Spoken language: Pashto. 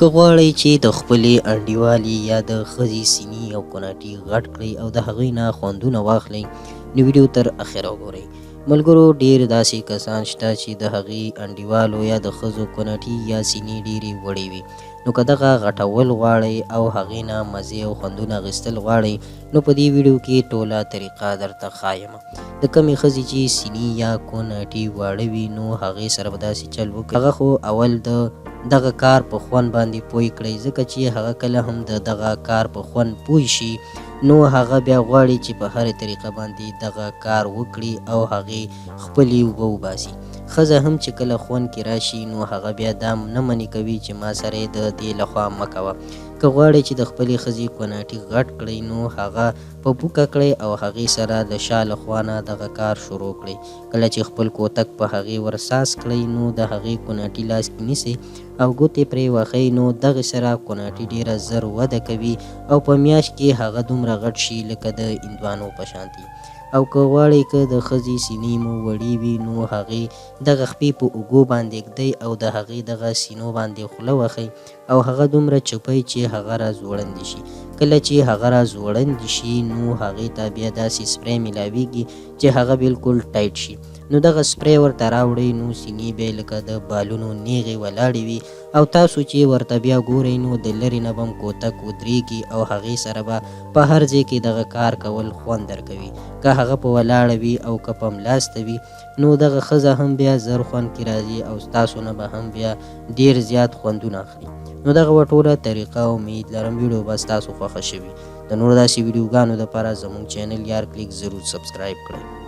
که غواړئ چې د خپلې انډیوالې یا د ښځې سینې او کوناټي غټ کړئ او د هغوی نه خوندونه واخلئ نو ویډیو تر اخره وګورئ. ملګرو ډیر داسې کسان شته چې د هغوی انډیوالو یا د ښځو کوناټي یا سینې ډیرې وړې وي نو که دغه غټول غواړئ او هغې نه مزې او خوندونه اخیستل غواړئ نو په دې ویډیو کې ټوله طریقه درته ښایم. د کومې ښځې چې سینې یا کوناټي واړه وي نو هغې سره به داسې چل وکړئ هغه خو اول د دغه کار په خوند باندې پوه کړئ ځکه چې هغه کله هم د دغه کار په خوند پوه شي نو هغه بیا غواړي چې په هرې طریقه باندې دغه کار وکړي او هغې خپلې اوبه وباسي. ښځه هم چې کله خوند کې راشي نو هغه بیا دا نه منې کوي چې ما سره د دې لخوا مه کوه. که غواړئ چې د خپلې ښځې کوناټي غټ کړئ نو هغه په پوکه کړئ او هغې سره د شا له خوا نه دغه کار شروع کړئ. کله چې خپل کوتک په هغې ورساز کړئ نو د هغې کوناټي لاس کې نیسئ او ګوتې پرې وهئ نو دغې سره کوناټي ډېره زر وده کوي او په میاشت کې هغه دومره غټ شي لکه د هندوانو په شانتي. او که غواړئ که د ښځې سینې مو وړې وي نو هغې دغه خپې په اوږو باندې ږدئ او د هغې دغه سینو باندې خوله وهئ او هغه دومره چپئ چې هغه را ځوړند شي. کله چې هغه را ځوړند شي نو هغې ته بیا داسې سپری ملاویږي چې هغه بلکل ټایټ شي نو دغه سپری ورته راوړئ نو سینې به یې لکه د بالونو نیغې ولاړې وي او تاسو چې ورته بیا ګورئ نو د لرې نه به هم کوتک ودریږي او هغې سره به په هر ځای کې دغه کار کول خوند درکوي که هغه په ولاړه وي او که په ملاسته وي نو دغه ښځه هم بیا زر خوند کې راځي او ستاسو نه به هم بیا ډیر زیات خوندونه اخلي. نو دغه وه ټوله طریقه امید لرم ویډیو به ستاسو خوښه شوي. د نورو داسې ویډیوګانو لپاره زموږ چینل یار کلیک ضرور سبسکرایب کړئ.